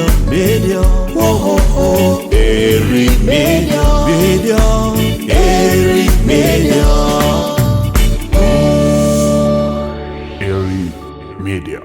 Media, oh, oh, oh. Eric Media, Media, Eric Media. Eric Media.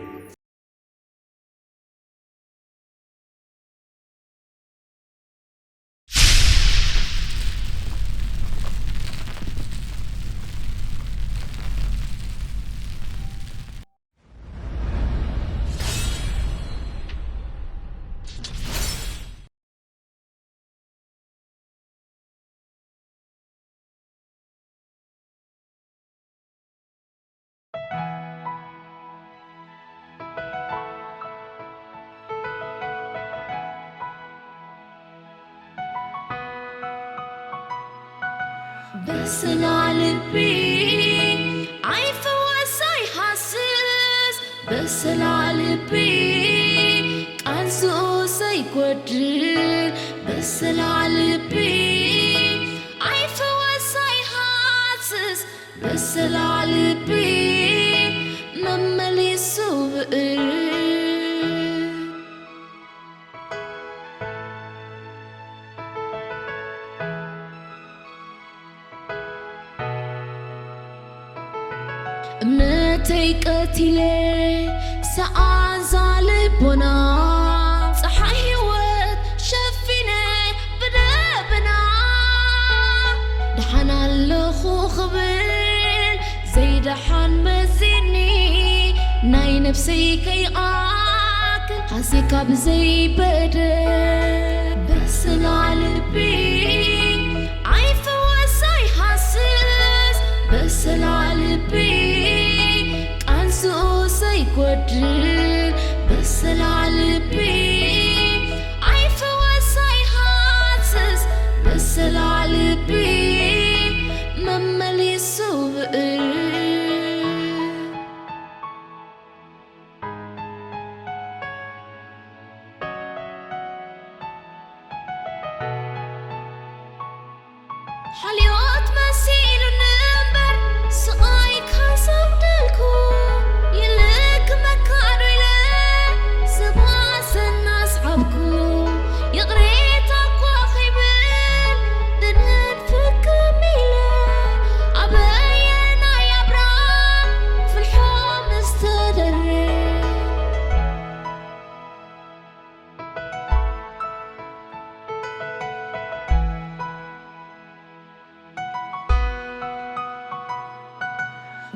በስላ ልቢ ኣይፍወስ ኣይሃስስ፣ በስላ ልቢ ቃንዝኡስ ኣይጎድል፣ በስላ ልቢ ኣይፍወስ ኣይሃስስ፣ በስላ ልቢ መመሊሱ ብእር። እምነተይ ቀቲለ ሰኣዛ ልቦና፣ ጸሓይ ህይወት ሸፊነ ብደበና። ደሓን ኣለኹ ክብል ዘይደሓን መዚኒ፣ ናይ ነፍሰይ ከይኣክል ሃሲካ ብዘይበደል። በስላ ልቢ ኣይፍወስ ኣይሃስስ፣ በስላ ልቢ ቃንዝኡስ ኣይጎድል፣ በስላ ልቢ ኣይፍወስ ኣይሃስስ፣ በስላ ልቢ መመሊሱ ብእር። ሓልዮት መሲሉኒ እምበር ስቓይ ካሰጉደልኩ፣ ይልክመካ ዶ ኢለ ዝባሰና ኣስዓብኩ። ይቕሬታ እኳ ከይብል ድንህን ፍክም ኢለ፣ ኣበየናይ ኣብራኽ ፍልሖ ምስ ተደርየ።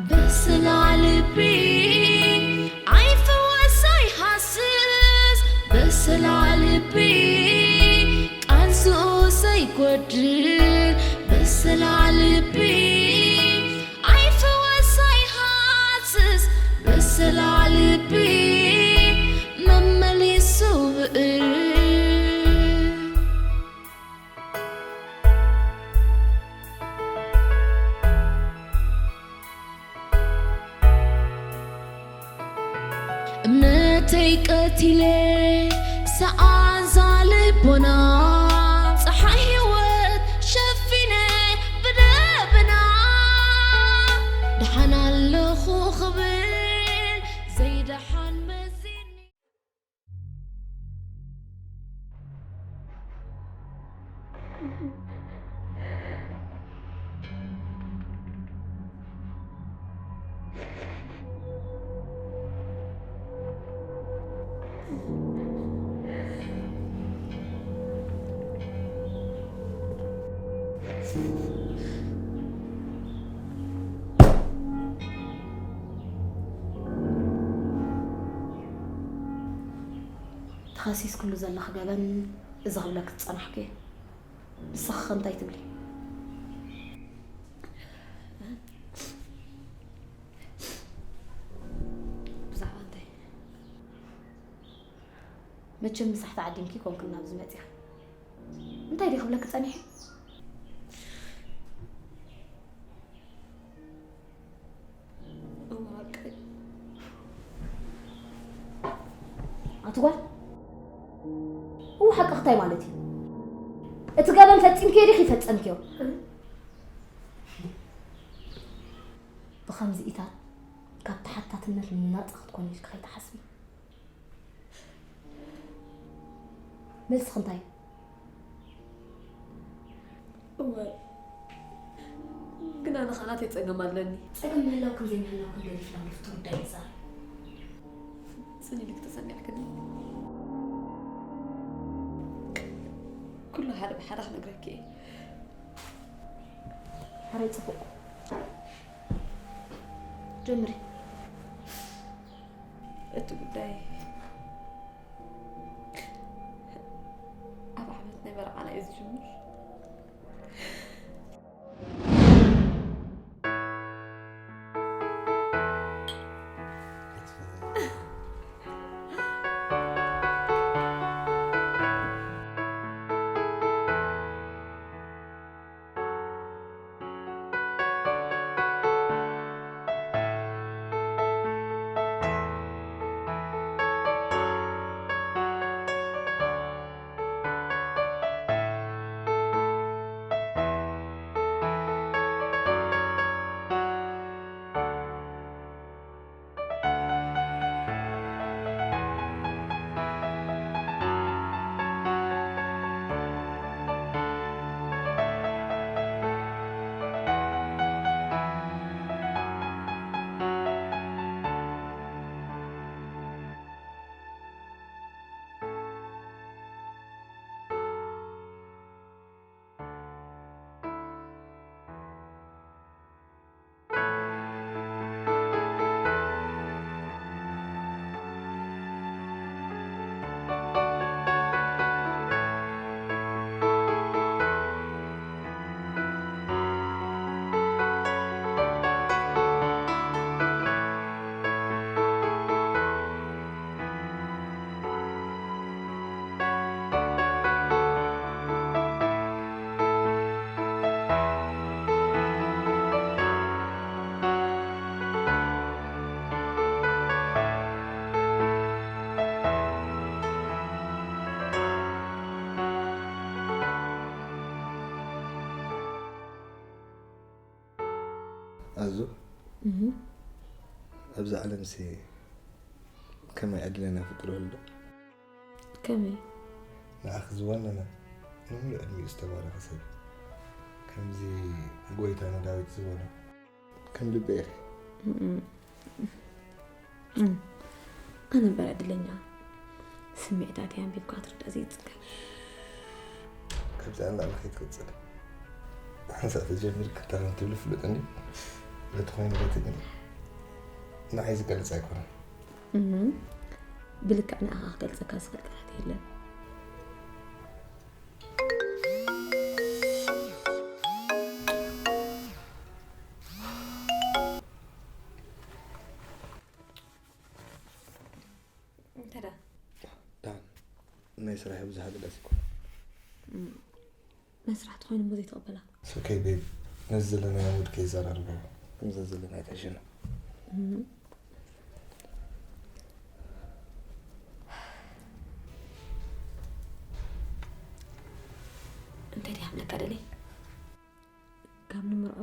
በስላ ልቢ ኣይፍወስ ኣይሃስስ፣ በስላ ልቢ ቃንዝኡስ ኣይጎድል፣ በስላ ልቢ ኣይፍወስ ኣይሃስስ፣ በስላ ልቢ መመሊሱ ብእር። እምነተይ ቀቲለ ሰኣዛ ልቦና፣ ጸሓይ ህይወት ሸፊነ ብደበና። ደሓን ኣለኹ ክብል ዘይደሓን መዚኒ። ተኸሲስክሉ ዘለኺ ገበን እዚ ክብለኪ ዝጸናሕኩ እየ። ንስኺ ከ እንታይ ትብሊ? ብዛዕባ እንታይ? መቸም ምሳሕ ተዓዲምኪ ኮንክን ናብዚ መጺኻ። እንታይ ድዩ ክብለኪ ጸኒሐ? እወ፣ ሓቀይ። ኣቲ ጓል፣ እወ፣ ሓቅኺ እንታይ ማለት እዩ? እቲ ገበን ፈጺምክዮ ዲኺ ፈጸምክዮ? ብኸምዚኢታት ካብ ተሓታትነት ናጻ ክትኮኒ ኢልኪ ከይትሓስቢ። መልስኺ እንታይ እዩ? እወ፣ ግን ኣነ ኸዓ ናተይ ጸገም ኣለኒ። ጸገም ምህላውክን ዘይምህላውክን ገዲፍና ንፍቶ ጉዳይ ንዛረብ። ጽን ኢልኪ ተሰሚዕክኒ፣ ኩሉ ሓደ ብሓደ ክነግረኪ እየ። ሕራይ ጽቡቕ። ጀምሪ። እቲ ጉዳይ ኣብ ዓመት ናይ መርዓና እዩ ዝጅምር። ኣዙ ኣብዚ ዓለምሲ ከመይ ዕድለና ፍጥሩ ህልዶ ከመይ ንኣኺ ዝወነነ ንሙሉእ ዕድሚኡ ዝተባረኸ ሰብ ከምዚ ጎይታና ዳዊት ዝበሎ ከም ልቢ ኢኺ ኣነ እምበር ዕድለኛ ስምዒታተይ ኣንቢብካ ክትርዳእ ዘይትፅገም ካብዚኣ ንላዕሊ ከይትቅፅል ሓንሳእ ተጀሚርካ እንታይ ከም ትብሊ ፍሉጥ እንዲ በቲ ኮይኑ በቲ ግን ንዓይ ዝገልፅ ኣይኮነን ብልክዕ ንኣኻ ክገልፀካ ዝኽእል ቃላት የለን እንታይ ደኣ ዳን ናይ ስራሕ ብዙሕ ኣገዳሲ ይኮነ ናይ ስራሕ ተኮይኑ እሞ ዘይትቕበላ ኦኬ ቤብ ነዚ ዘለናዮ ሙድ ከይዘራርቦ ከምዚ ዘለና ኣይተሽነ እንታይ ድያ ክብለካ ደልየ ካብ ንምርዖ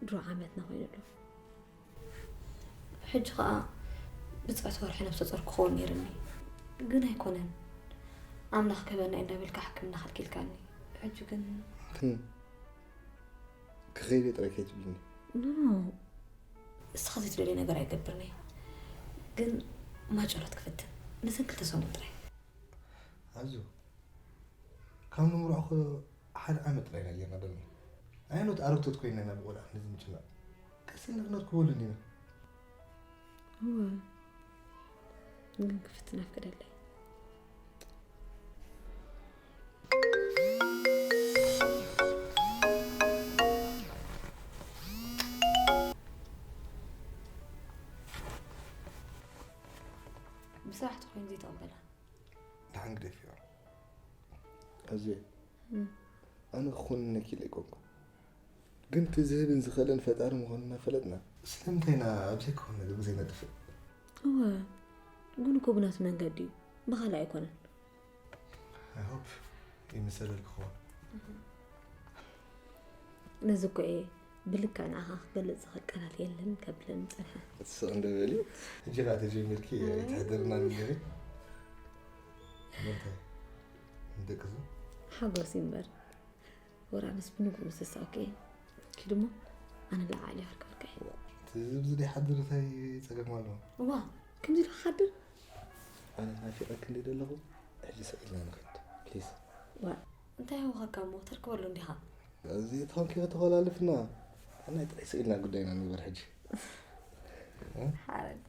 ድሮ ዓመትና ኮይኑ ኣሎ ሕጂ ከዓ ብፅዕቲ ወርሒ ነብሰ ፆር ክኸውን ነይርኒ ግን ኣይኮነን ኣምላኽ ክህበና እዩ እንዳበልካ ሕክምና ከልኪልካኒ ሕጂ ግን ግን ክኸይደ ጥራይ ከይትብልኒ ኖ እስኻ ዘይትደልዮ ነገር ኣይገብርን እየ ግን ማጨሎት ክፍትን ነዘን ክልተ ሰሙን ጥራይ ኣዙ ካብ ንምርዖ ሓደ ዓመት ጥራይ ኢና ጌርና ደልኒ ኣይኖት ኣረግቶት ኮይና ኢና ብቆልዓ ክንዲ ዝምጭናቕ ቀስ ኢልና ክነርክበሉ እንዲና እወ ግን ክፍትን ኣፍቅደለይ ብስራሕ ተኮይኑ ዘይተቐበላ ደሓን ግደፍዮ ኣዜ ኣነ ክኾንነኪ ኢለ ኣይኮንኩ ግን እቲ ዝህብን ዝኸለን ፈጣሪ ምዃኑ እናፈለጥና ስለምንታይ ኢና ኣብ ዘይከውን ነገር ግዜ ነጥፍእ እወ ግን እኮ ብናቱ መንገዲ እዩ ብኻልእ ኣይኮነን I hope ይምሰለል ክኸውን ነዚ እኮ እየ ብልክዕ ንዓኻ ክገልፅ ዝኽእል ቃላት የለን ከብለኒ ፀንሐ ስቕ እንደ በሊ ሕጂ ኸዓ ተጀሚርኪ ኣይትሕደርና ንገሪ ምርታይ ንደቅሱ ሓጎስ እዩ እምበር። ወራንስ ብንግሩ ምስሳው ከ ኪድሞ ኣነ ለዓሊ ኣርከበርከ። ትዝብዚ ደይ ሓድር እንታይ ጸገም ኣለዎ? እዋ፣ ከምዚ ኢሉ ክሓድር? ኣነ ናፊቐኪ እንደ ዘለኹ ሕጂ ሰቂልና ንኸድ ፕሊዝ። ዋ፣ እንታይ ይወሃካ እሞ ተርከበሉ እንዲኻ? እዚ ተኾንኪ ከተኾላልፍና ናይ ጥራይ ሰቂልና ጉዳይና ንግበር ሕጂ። ሓረድ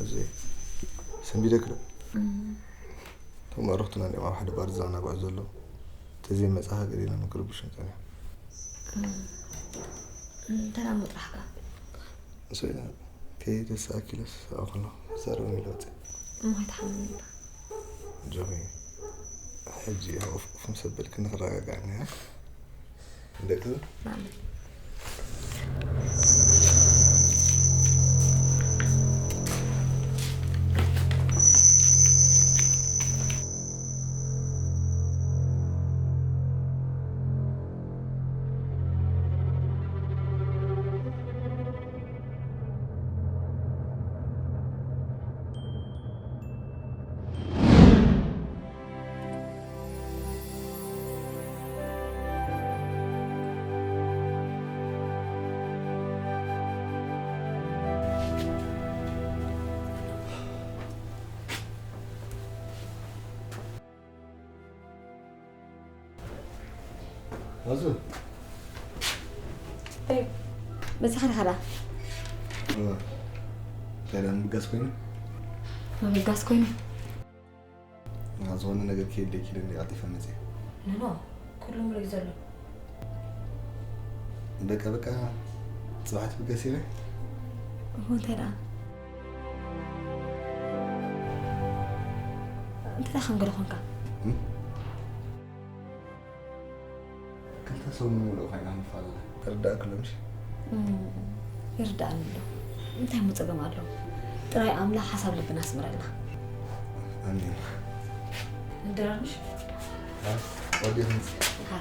እዚ ሰንቢደክ ዶ? እቶም ኣረኽትና እንዲኦም ኣብ ሓደ ባር ዝዛናግዑ ዘለዉ። ተዘይመጻኻ ገሊና ምክርብሽን ጸኒሖም። እንተና ምጥራሕካ ንሰይና ከይተሳኪለስ ኣብኡ ከሎ ዛረበኒ ለውጢ እሞ ከይትሓምም ኢልካ ጆኺ ሕጂ ኦፍ ኦፍ ምስ ኣበልክኒ ክረጋጋዕኒ እያ። ደቂ ኣዙ በዚኻ ዲኻ ደኣ? እንታይ ደኣ ምብጋስ ኮይኑ? ምብጋስ ኮይኑ ዝኾነ ነገር ከየድለኪ ኢለ እንዲ ቀልጢፈ መፅእ። ኖኖ፣ ኩሉ ሙሉእ እዩ ዘሎ። በቃ በቃ ፅባሕ ትብገስ ኢለ። እሞ እንታይ ደኣ? እንታይ ደኣ ከም ገለ ኾንካ? ክልተ ሰሙን ሙሉእ ኮይና ንፈላለ። ተረዳእክ ኣሎ ምሽ? ይርዳእኒ ኣሎ። እንታይ እሞ ጸገም ኣሎ? ጥራይ ኣምላኽ ሓሳብ ልብና ኣስምረልና። ኣሜን። ንደራር ምሽ? ወዲኹ ምጽእ። ሃ።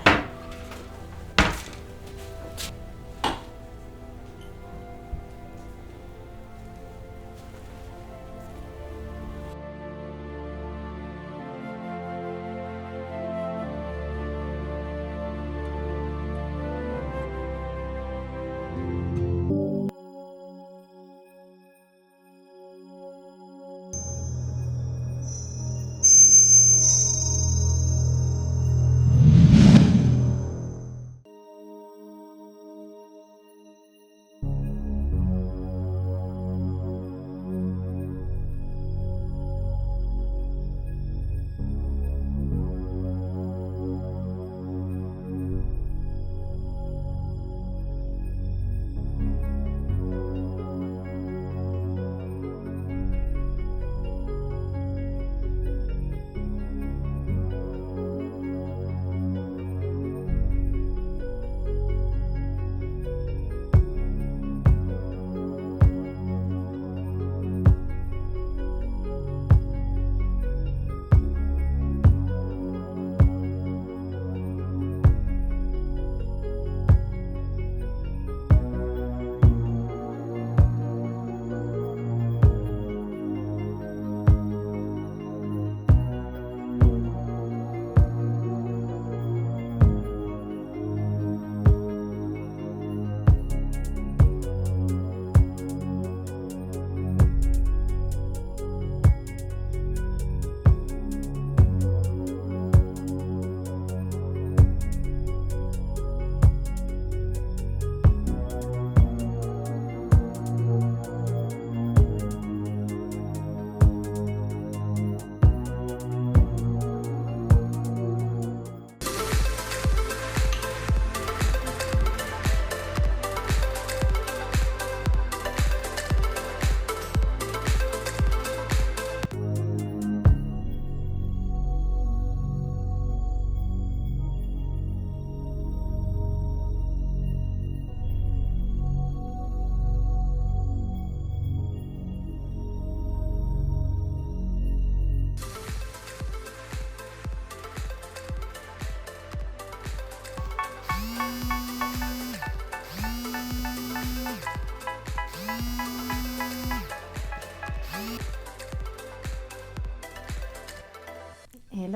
ሄሎ።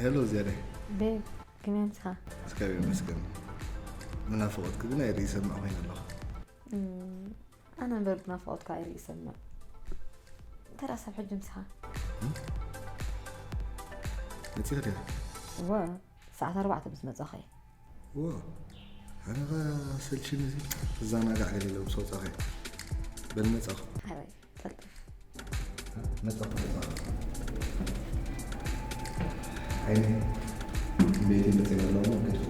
ሄሎ ዝያዳይ። ቤብ፣ ከመይ ኣምስኻ? እስካብ ይመስገን። ብናፍቖትኪ ግን ኣይርኢ ይሰምዕ ኮይነ ኣለኹ። እም፣ ኣነ እምበር ብናፍቖትካ ኣይርኢ ይሰምዕ። እንተ ደኣ ሳብ ሕጂ ምሳኻ? እም? መጺኺ ዲኺ? እወ፣ ሰዓት ኣርባዕተ ምስ መጻኹ እየ። እወ፣ ኣነ ኸኣ ሰልችኒ እዚ ክዘናጋዕ ገለ ኢለ ምስ ወጻኹ እየ። በል መጻኹ። ሓራይ። ቀልጥፍ። መጻኹ፣ መጻኹ። ዓይኒ፣ ቤተይ መጺኤ ኣለኹ፣ ግድፍ።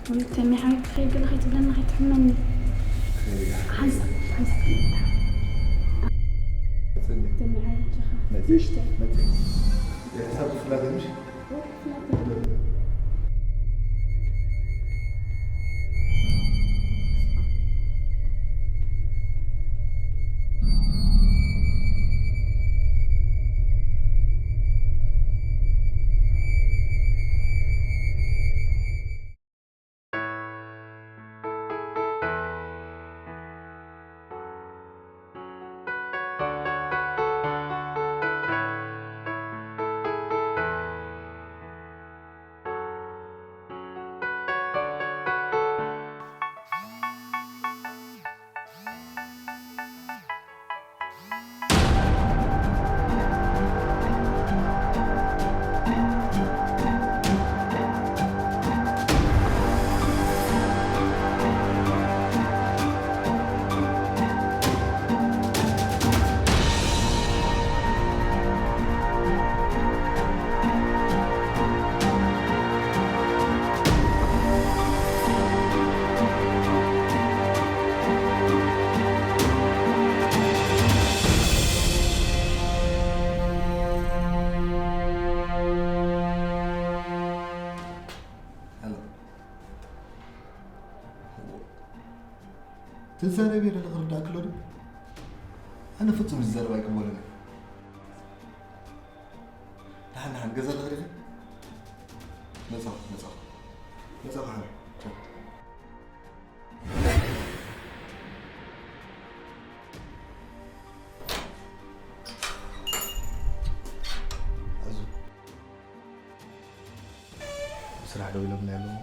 ወይ ተሚ ሓቢቢ፣ ከይድ ገለ ከይትብለኒ፣ ከይትሕመኒ። ከይድ። ሓንሳእ፣ ሓንሳእ። መጺኤ። ተሚ ሓቢቢ፣ ጀኻ። መጺኤ፣ ንእሽተይ። መጺኤ። የሕሳብ ክፍላት ምሽ? ሄሎ። ትዛረቢ ዘለኺ ክርዳእኪ ኣሎ ድዩ? ኣነ ፍጹም ዝዛረብ ኣይቅበሎን እየ። ደሓን ደሓን ገዛ ኣለኺ ዲኺ? መጻኹ፣ መጻኹ። መጻኹ ሓራይ። ቻው። ኣዙ። ስራሕ ደው ኢሎምና ኣለዉ።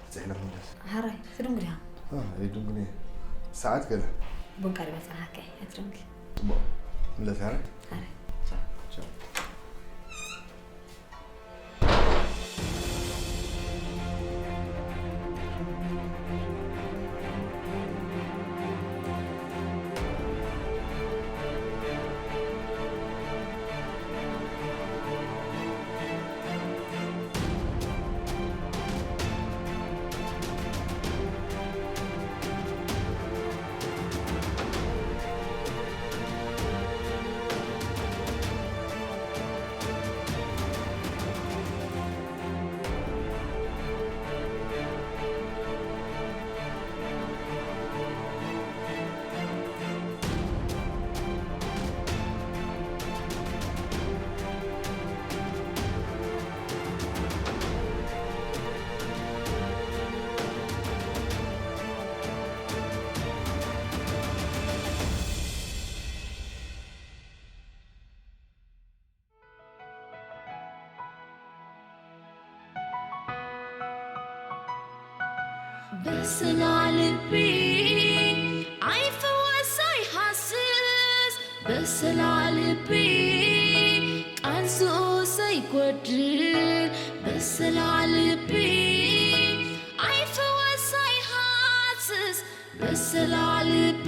ብፅሒና ክንደስ። ሓራይ፣ ትድንጉል ኢኻ? እ፣ ኣይድንጉል እየ። ሰዓት ገለ። ቡን ቀሪበ ፅናሓከ፣ ኣይትድንጉል። ፅቡቕ። ምለስ ሓራይ። ሓራይ። ቻው። ቻው። በስላ ልቢ ኣይፍወስ ኣይሃስስ፣ በስላ ልቢ ቃንዝኡ ዘይጎድል፣ በስላ ልቢ ኣይፍወስ ኣይሃስስ፣ በስላ ልቢ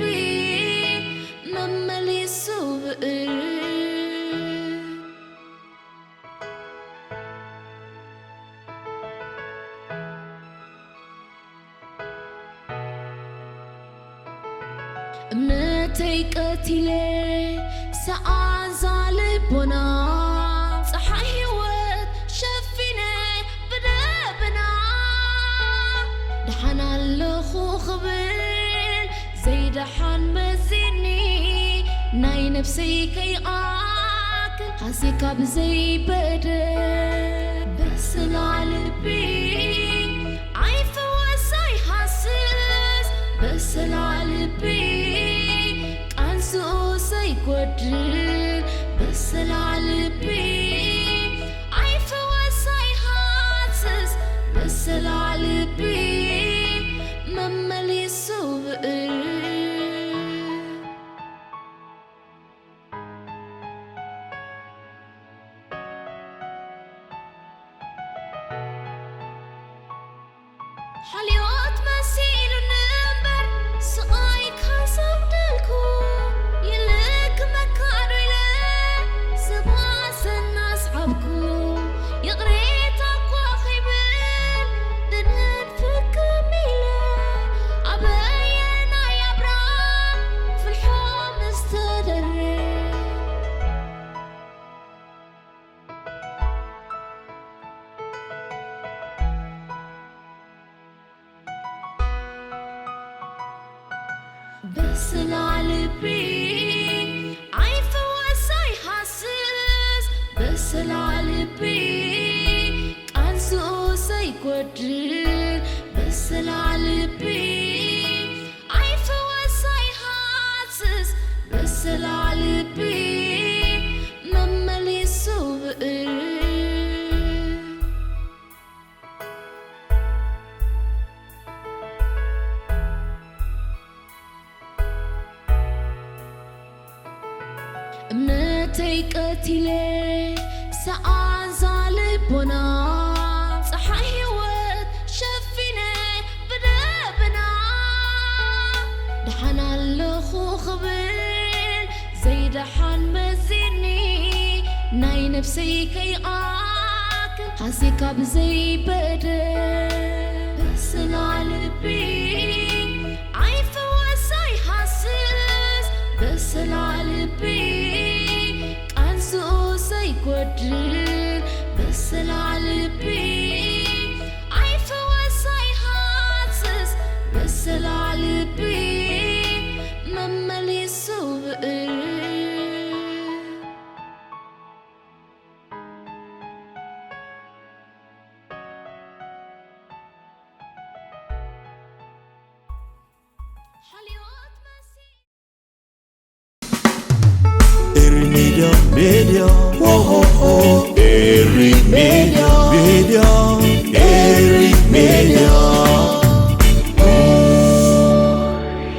መመሊሱ ብእር። እምነተይ ቀቲለ ሰኣዛ ልቦና፣ ጸሓይ ህይወት ሸፊነ ብደበና። ደሓን ኣለኹ ክብል ዘይደሓን መዚኒ፣ ናይ ነፍሰይ ከይኣክል ሃሲካ ብዘይበደል። በስላ ልቢ ኣይፍወስ ኣይሃስስ፣ በስላ ልቢ ቃንዝኡ ዘይጎድል፣ በስላ ልቢ ኣይፍ- ሓልዮት መሲሉኒ እምበር ስቓይ ካሰጉደልኩ ይልክመካ ዶ ኢለ ስባሰና ኣስዓብኩ ይቕሬታ እኳ ከይብል ድንህድ ፍክም ኢለ ኣበየናይ ኣብራ ፍልሖ ምስተደረ በስላ ልቢ ኣይፍወስ ኣይሃስስ በስላ ልቢ ቃንስኡ ዘይጎድል በስላ ልቢ ኣይፍወስ ኣይሃስስ በስላ ልቢ መመሊሱ ብእል እምነተይ ቀቲለ ሰኣን ዛልቦና ፀሓይ ህይወት ሸፊነ ብደብና ደሓን ኣለኹ ክብል ዘይደሓን መዚኒ ናይ ነፍሰይ ከይኣክል ሃሲካ ብዘይበደ በስላ ልቢ ኣይፍወስ ኣይሃስስ በስላ ልቢ ቃንስኡ ዘይጎድል በስላ ልቢ ኣይፍወስ ኣይሃስስ በስላ ልቢ መመሊሱ ብእል ሓልዮት መሲ Eri Media, Media, oh, oh, oh. Eri Media, Media, Eri Media.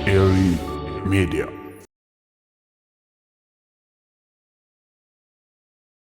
Eri Media.